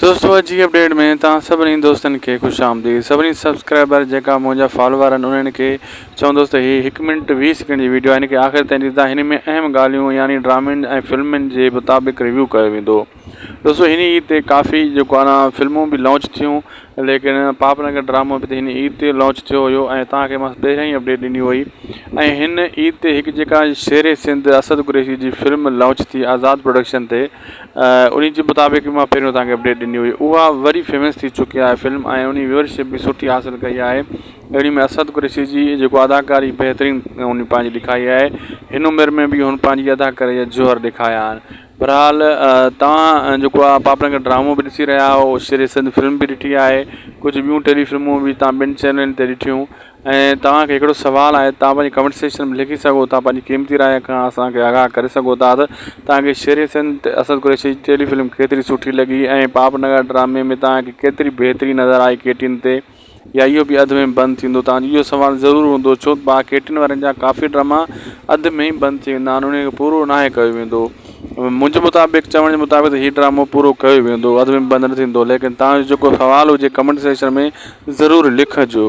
دوستو اڄ جي اپڊيٽ ۾ توهان سڀني دوستن کي خوش آمديد سڀني سبسڪرائبر جيڪا منهنجا فالوور آهن انهن کي چوندس ته هي هڪ منٽ 20 سيڪنڊ جي ويڊيو آهي هن کي آخر تائين ڏسندا هن ۾ اهم ڳالهيون يعني ڊرامن ۽ فلمن جي مطابق ريويو ڪيو ويندو دوستو هن عيد تي ڪافي جيڪو آهي نه فلمون به لانچ ٿيون ليڪن پاپ نگر ڊرامو به هن عيد تي لانچ ٿيو هيو ۽ توهان کي مان پهريان ئي اپڊيٽ ڏني هئي ۽ هن عيد تي هڪ جيڪا شير سنڌ اسد قريشي جي فلم لانچ ٿي آزاد پروڊڪشن تي انهي جي مطابق مان پهريون توهان کي اپڊيٽ ڏني هئي اها وري فيمس ٿي چڪي آهي فلم ۽ انهي ويورشپ به سٺي حاصل ڪئي آهي اهڙي ۾ اسد قريشي جي جيڪو اداڪاري بهترين انهي پنهنجي ڏکائي آهي هن عمر ۾ به هن پنهنجي اداڪاري جا جوهر ڏکايا آهن بھرحال توهان جيڪو آ پاپ رنگ ڊرامو به ڏسي رهيا آهيو شھر سنڌ فلم به ڏٺي آهي ڪجهه ٻيون ٽيلي فلمون به توهان ٻين چينلن تي ڏٺيون ۽ توهان کي هڪڙو سوال آهي توهان پنهنجي ڪمينٽ سيڪشن ۾ لکي سگهو ٿا پنهنجي قيمتي راء کان اسان کي آگاهه ڪري سگهو ٿا ته توهان کي شھر سنڌ اسد قريشي جي ٽيلي فلم ڪيتري سٺي لڳي ۽ پاپ نگر ڊرامي ۾ توهان کي ڪيتري بهتري نظر آئي ڪي ٽين تي يا اهو به اڌ ۾ بند ٿيندو توهان جو اهو سوال ضرور هوندو ڇو ته ڪي ٽين وارن جا ڪافي ڊراما اڌ ۾ ئي بند ٿي ويندا آهن انهن کي پورو ناهي ڪيو ويندو منهنجي مطابق چوڻ جي مطابق هي ڊرامو پورو ڪيو ويندو اڌ ۾ بند نه ٿيندو ليڪن توهان جو جيڪو سوال هجي ڪمينٽ سيڪشن ۾ ضرور لکجو.